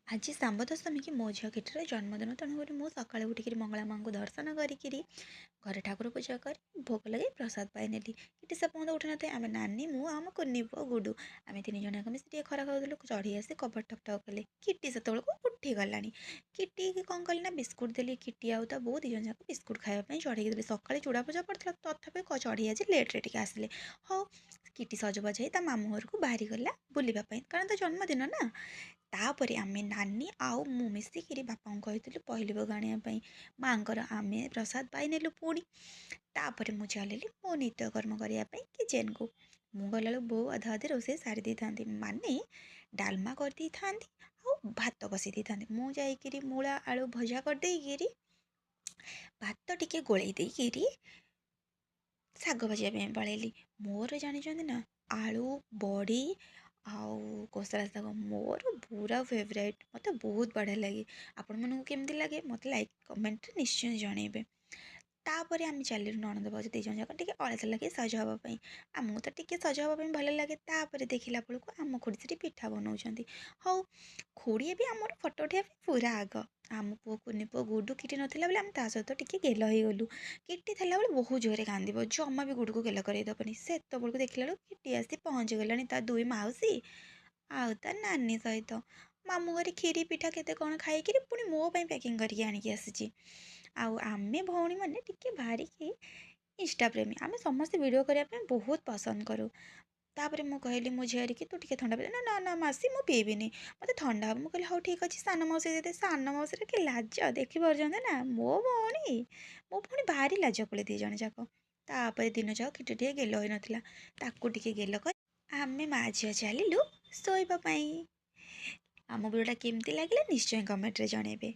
ଆଜି ଶାମ୍ବ ଦଶମୀ କି ମୋ ଝିଅ କିଟିର ଜନ୍ମଦିନ, ତେଣୁକରି ମୁଁ ସକାଳୁ ଉଠିକିରି ମଙ୍ଗଳା ମାଆଙ୍କୁ ଦର୍ଶନ କରିକିରି ଘରେ ଠାକୁର ପୂଜା କରି ଭୋଗ ଲଗାଇ ପ୍ରସାଦ ପାଇନେଲି। କିଟି ସେ ପର୍ଯ୍ୟନ୍ତ ଉଠିନଥାଏ। ଆମେ ନାନୀ, ମୁଁ ଆଉ ଆମ କୁନି ପୁଅ ଗୁଡୁ, ଆମେ ତିନି ଜଣ ଯାକ ମିଶି ଟିକେ ଖରା ଖାଉଥିଲୁ। ଚଢ଼େଇ ଆସି କବାଟ ଠକ୍ ଠକ୍ କଲେ। କିଟି ସେତେବେଳକୁ ଉଠିଗଲାଣି। କିଟିକି କ'ଣ କଲି ନା ବିସ୍କୁଟ୍ ଦେଲି। କିଟି ଆଉ ତା ବୋଉ ଦୁଇ ଜଣ ଯାକ ବିସ୍କୁଟ୍ ଖାଇବା ପାଇଁ ଚଢ଼େଇକି ଦେଲି। ସକାଳେ ଚୂଡ଼ା ଭଜା ପଡ଼ିଥିଲା, ତଥାପି ଚଢ଼େଇ ଆଜି ଲେଟ୍ରେ ଟିକେ ଆସିଲେ। ହଉ, କିଟି ସଜବାଜ ହେଇ ତା ମାମୁଁ ଘରକୁ ବାହାରିଗଲା ବୁଲିବା ପାଇଁ, କାରଣ ତା ଜନ୍ମଦିନ ନା। ତାପରେ ଆମେ ନାନୀ ଆଉ ମୁଁ ମିଶିକିରି ବାପାଙ୍କୁ କହିଥିଲୁ ପହିଲି ଭୋଗ ଆଣିବା ପାଇଁ। ମାଆଙ୍କର ଆମେ ପ୍ରସାଦ ପାଇନେଲୁ ପୁଣି। ତାପରେ ମୁଁ ଚାଲିଲି ମୋ ନିତ୍ୟକର୍ମ କରିବା ପାଇଁ କିଚେନ୍କୁ। ମୁଁ ଗଲାବେଳକୁ ବୋଉ ଅଧା ଅଧେ ରୋଷେଇ ସାରି ଦେଇଥାନ୍ତି, ମାନେ ଡାଲମା କରିଦେଇଥାନ୍ତି ଆଉ ଭାତ ବସାଇ ଦେଇଥାନ୍ତି। ମୁଁ ଯାଇକିରି ମୂଳା ଆଳୁ ଭଜା କରିଦେଇକିରି, ଭାତ ଟିକେ ଗୋଳେଇ ଦେଇକିରି ଶାଗ ଭାଜିବା ପାଇଁ ପଳେଇଲି। ମୋର ଜାଣିଛନ୍ତି ନା, ଆଳୁ ବଡ଼ି ଆଉ କୋଶଳା ଶାଗ ମୋର ପୁରା ଫେଭରାଇଟ୍। ମୋତେ ବହୁତ ବଢ଼ିଆ ଲାଗେ। ଆପଣମାନଙ୍କୁ କେମିତି ଲାଗେ, ମୋତେ ଲାଇକ୍ କମେଣ୍ଟରେ ନିଶ୍ଚୟ ଜଣେଇବେ। ତାପରେ ଆମେ ଚାଲିଲୁ ନଣନ୍ଦ ଭାଉଜ ଦୁଇ ଜଣ ଯାକ ଟିକେ ଅଳତା ଲଗେଇ ସଜ ହେବା ପାଇଁ। ଆମକୁ ତ ଟିକେ ସଜ ହେବା ପାଇଁ ଭଲ ଲାଗେ। ତାପରେ ଦେଖିଲା ବେଳକୁ ଆମ ଖୁଡ଼ି ସେଠି ପିଠା ବନାଉଛନ୍ତି। ହଉ, ଖୁଡ଼ିଏ ବି ଆମର ଫଟୋ ଉଠାଇବା ପାଇଁ ପୁରା ଆଗ। ଆମ ପୁଅ, କୁନି ପୁଅ ଗୁଡୁ, କିଟି ନଥିଲା ବୋଲି ଆମେ ତା ସହିତ ଟିକେ ଗେଲ ହେଇଗଲୁ। କିଟି ଥିଲାବେଳେ ବହୁତ ଜୋରରେ କାନ୍ଦିବ, ଜମା ବି ଗୁଡ଼ୁକୁ ଗେଲ କରେଇ ଦେବନି। ସେତେବେଳକୁ ଦେଖିଲା ବେଳକୁ କିଟି ଆସି ପହଞ୍ଚିଗଲାଣି ତା ଦୁଇ ମାଉସୀ ଆଉ ତା ନାନୀ ସହିତ। ମାମୁଁ ଘରେ କ୍ଷୀରି ପିଠା କେତେ କ'ଣ ଖାଇକିରି ପୁଣି ମୋ ପାଇଁ ପ୍ୟାକିଂ କରିକି ଆଣିକି ଆସିଛି। ଆଉ ଆମେ ଭଉଣୀମାନେ ଟିକେ ଭାରିକି ଇନଷ୍ଟା ପ୍ରେମୀ, ଆମେ ସମସ୍ତେ ଭିଡ଼ିଓ କରିବା ପାଇଁ ବହୁତ ପସନ୍ଦ କରୁ। ତାପରେ ମୁଁ କହିଲି ମୋ ଝିଆରୀକି, ତୁ ଟିକେ ଥଣ୍ଡା ପିଇ। ନା ନା ନା ମାସି, ମୁଁ ପିଇବିନି, ମୋତେ ଥଣ୍ଡା ହେବ। ମୁଁ କହିଲି, ହଉ ଠିକ୍ ଅଛି, ସାନ ମାଉସୀ ଦେଇଦେ। ସାନ ମାଉସୀର କି ଲାଜ ଦେଖିପାରୁଛନ୍ତି ନା, ମୋ ଭଉଣୀ ମୋ ଭଉଣୀ ଭାରି ଲାଜକୁଳି ଦୁଇ ଜଣ ଯାକ। ତାପରେ ଦିନ ଯାକ କିଟି ଟିକେ ଗେଲ ହୋଇନଥିଲା, ତାକୁ ଟିକେ ଗେଲ କରି ଆମେ ମା ଝିଅ ଚାଲିଲୁ ଶୋଇବା ପାଇଁ। ଆମ ଭିଡ଼ିଓଟା କେମିତି ଲାଗିଲା ନିଶ୍ଚୟ କମେଣ୍ଟରେ ଜଣେଇବେ।